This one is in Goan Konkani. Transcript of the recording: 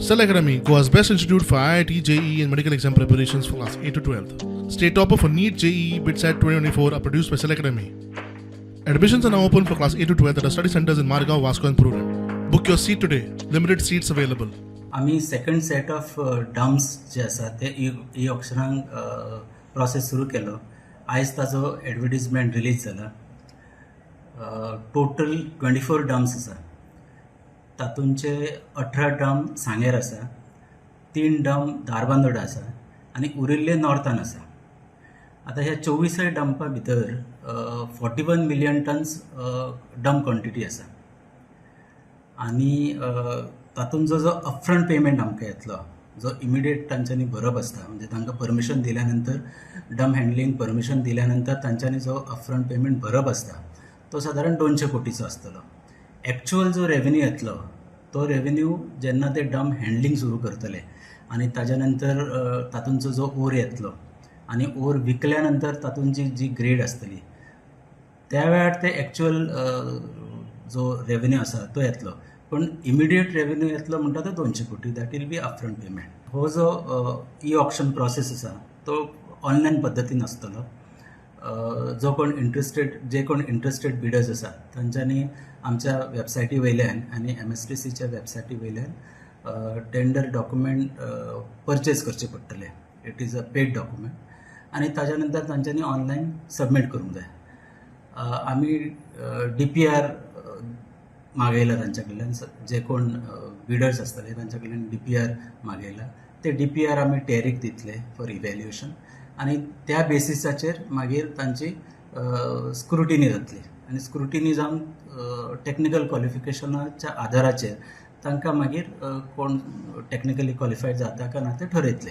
Cell Academy, Goa's best institute for IIT, JEE, and medical exam preparations for class 8 to 12. State topper for NEET, JEE, BITSAT 2024 are produced by Cell Academy. Admissions are now open for class 8 to 12 at our study centers in Margao, Vasco, and Purulem. Book your seat today. Limited seats available. आमी सेकंड सेट ऑफ डम्प्स जे आसा ते ई ऑक्शनाक प्रोसेस सुरू केलो. आयज ताजो एडवर्टीजमेंट रिलीज जाला. टोटल 24 डम्प्स आसा. तातूंचे 18 डम्प सांग्यार आसा, तीन डम्प धारबांदोडा आसा आनी उरिल्ले नॉर्थान आसा. आतां ह्या 24 डंपा भितर 41 million tons dump quantity आसा आनी तातूंत जो जो अपफ्रंट पेमेंट आमकां येतलो, जो इमिडिएट तांच्यांनी भरप आसता, म्हणजे तांकां परमिशन दिल्या नंतर, डंप हँडलिंग परमिशन दिल्या नंतर तांच्यांनी जो अपफ्रंट पेमेंट भरप आसता, तो सादारण 200 कोटीचो आसतलो. एक्चुअल जो रेवेन्यू येतलो, तो रेवेन्यू जेन्ना ते डंप हँडलिंग सुरू करतले आनी ताज्या नंतर तातूंचो जो ओर येतलो आनी ओर विकल्या नंतर तातूंत जी जी ग्रेड आसतली, त्या वेळार ते एक्चुअल जो रेवेन्यू आसा तो येतलो. पण इमिडिएट रेवेन्यू येतलो म्हणटा तो 200 कोटी. That will be upfront payment. हो जो ई ऑक्शन प्रोसेस आसा, तो ऑनलायन पद्दतीन आसतलो. जो कोण इंट्रस्टेड, जे कोण इंट्रस्टेड बिडर्स आसा, तांच्यांनी आमच्या वेबसायटी वयल्यान आनी एमएसटीसीच्या वेबसायटी वयल्यान टेंडर डॉक्युमेंट परचेज करचे पडटले. It is a paid document आनी ताज्या नंतर तांच्यांनी ऑनलायन सबमीट करूंक जाय. आमी डीपीआर मागयला तांच्या कडल्यान. जे कोण बिडर्स आसतले, तांच्या कडल्यान डीपीआर मागयला. ते डीपीआर आमी टेरीक दितले फॉर इव्हॅल्युएशन आनी त्या बेसिसाचेर मागीर तांची स्क्रुटिनी जातली आनी स्क्रुटिनी जावन टॅक्निकल क्वॉलिफिकेशनाच्या आदाराचेर तांकां मागीर कोण टॅक्निकली क्वॉलिफायड जाता काय ना तें ठरयतले.